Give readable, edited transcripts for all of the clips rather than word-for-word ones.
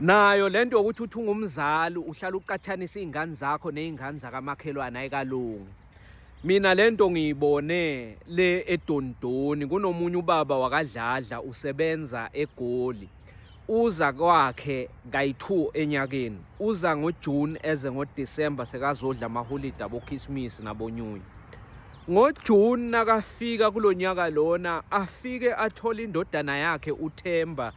Nayo lento yokuthi uthi ungumzali uhlala uqathanisa iy'ngane zakho ney'ngane zakamakhelwane ayikalungi. Mina lento ngiyibone le eDondoni kunomunye ubaba wakaDladla usebenza eGoli. Uza kwakhe kayi-2 enyakeni. Uza ngoJune eze ngoDisemba sekazodla amaholide aboKhisimusi naboNyunya. NgoJune nakafika kulonyaka lona afike athole indodana yakhe uThemba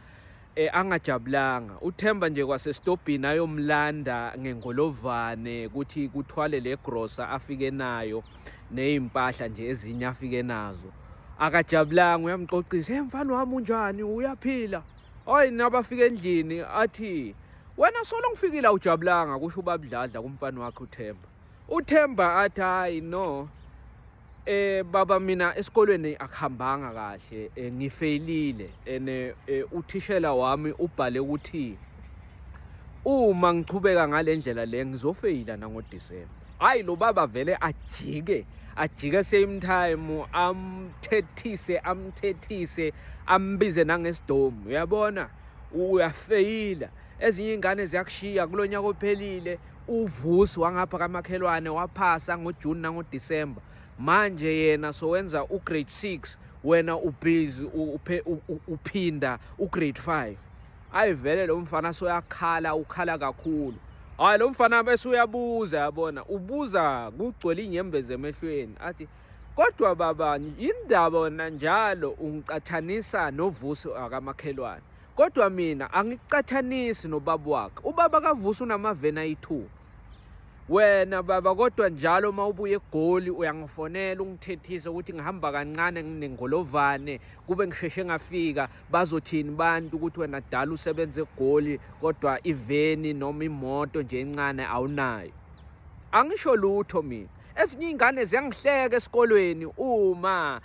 angajabulanga. UThemba nje kwasesitobhini ayomlanda ngengolovane ukuthi kuthwale le grosa afike nayo nezimpahla nje ezinye afike nazo. Akajabulanga uyamxoxisa, "Hey mfana wami unjani? Uyaphila?" Hayi nabafika endlini athi, "Wena solo ngifikile awujabulanga," kusho uBabudladla kumfana wakhe uThemba. UThemba athi, "Hayi no. Baba mina esikolweni akuhambanga kahle, ngifeyilile ene uthishela wami ubhale ukuthi uma ngichubeka ngale ndlela le ngizofeyila nangoDisemba." Hayi lo baba vele ajike ajike same time amthethise amthethise ambize nangesidomu. Uyabona uyafeyila, ezinye ingane ziyakushiya. Kulonyaka ophelile uVusi wangapha kamakhelwane waphasa ngoJune nangoDisemba, manje yena sowenza ugrade 6, wena ubhizi uphinda ugrade 5. Ayi vele lo mfana soyakhala, ukhala kakhulu. Hayi lo mfana bese uyabuza, yabona ubuza kugcwele inyembezi emehlweni, athi, "Kodwa baba, indaba wena njalo ungicathanisa noVusi akamakhelwane, kodwa mina angikucathanisi nobaba wakhe. Ubaba kaVusi unamaveni ayi-2, wena baba kodwa njalo uma ubuya eGoli uyangifonela ungithethise ukuthi ngihamba kancane nginengolovane, kube ngisheshe ngafika. Bazothini bantu ukuthi wena dala usebenza eGoli kodwa iveni noma imoto nje encane awunayo? Angisho lutho mina. Ezinye iy'ngane ziyangihleka esikolweni uma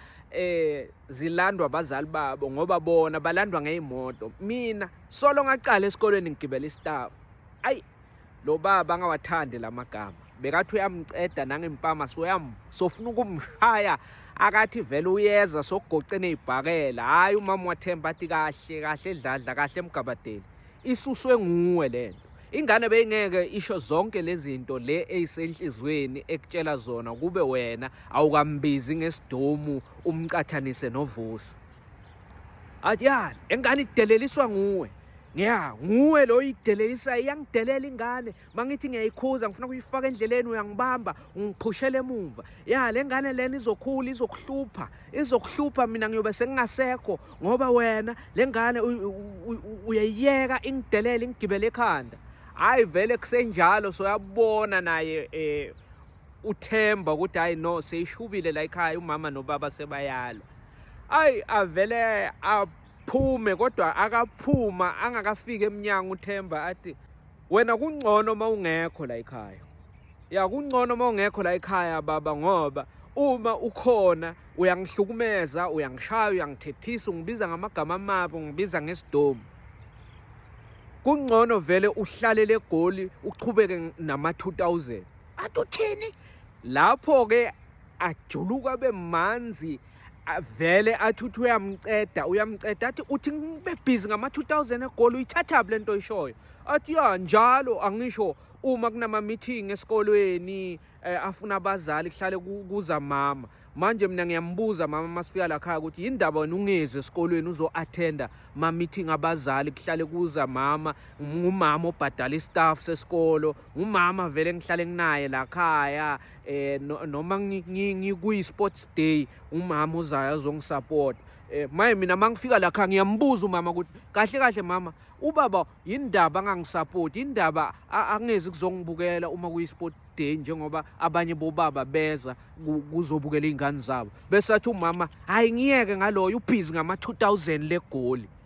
zilandwa abazali babo ngoba bona balandwa ngey'moto. Mina solo ngaqala esikolweni ngigibela istaff." Ayi lo baba angawathandi lamagama, bekathi uyamceda nangempama, soyam sofuna ukumshaya, akathi vele uyeza sokugoce nezibhakela. Hayi umama waThemba athi, "Kahle kahle Dladla, kahle emgabadeli, isuswe nguwe lento. Ingane beyingeke isho zonke lezi zinto le eyisenhlizweni ekutshela zona kube wena awukambizi ngesidomu umqathanise noVusi." Athi, "Ya engane ideleliswa nguwe, ya nguwe lo idelelisa. Iyangidelela ingane, mangithi ngiyayikhuza, ngifuna ukuyifaka endleleni, uyangibamba ungiphushela emumva. Ya le ngane lena izokhula izokuhlupha, izokuhlupha, mina ngiyobe sengingasekho ngoba wena le ngane uyayiyeka ingidelele, ingigibele ekhanda." Hayi vele kusenjalo soyabona naye uThemba ukuthi hayi no, seyishubile la ekhaya, umama nobaba sebayalwa. Ayi avele aphume, kodwa akaphuma angakafiki eminyango uThemba athi, "Wena kungcono uma ungekho la ekhaya. Ya kungcono uma ungekho la ekhaya baba, ngoba uma ukhona uyangihlukumeza, uyangishaya, uyangithethisa, ungibiza ngamagama amabi, ungibiza ngesidomu. Kungcono vele uhlalele eGoli uchubeke nama-2000." Athi, "Uthini?" Lapho-ke ajuluka bemanzi, vele athi uthi uyamceda, uyamceda, athi, "Uthi ngibe busy ngama-2000 eGoli? Uyithathaphi lento oyishoyo?" Athi, "Ya njalo angisho uma kunama-meeting esikolweni afuna abazali kuhlale kuza mama. Manje mina ngiyambuza mama masifika la khaya ukuthi yindaba wena ungezi esikolweni uzo-attenda ma-meeting abazali, kuhlale kuza mama. Ngumama obhadala istaff sesikolo, ngumama vele ngihlale nginaye la khaya, noma ngikuyi-sports day umama uzayo azongisupport. Maye mina mangifika la khaya ngiyambuza umama ukuthi kahle kahle mama, ubaba yindaba angangisupporti, indaba angezi kuzongibukela uma kuyi-sport day njengoba abanye bobaba beza kuzobukela iy'ngane zabo?" Bese athi umama, "Hhayi ngiyeke ngaloyo, ubhizi ngama-2000 leGoli."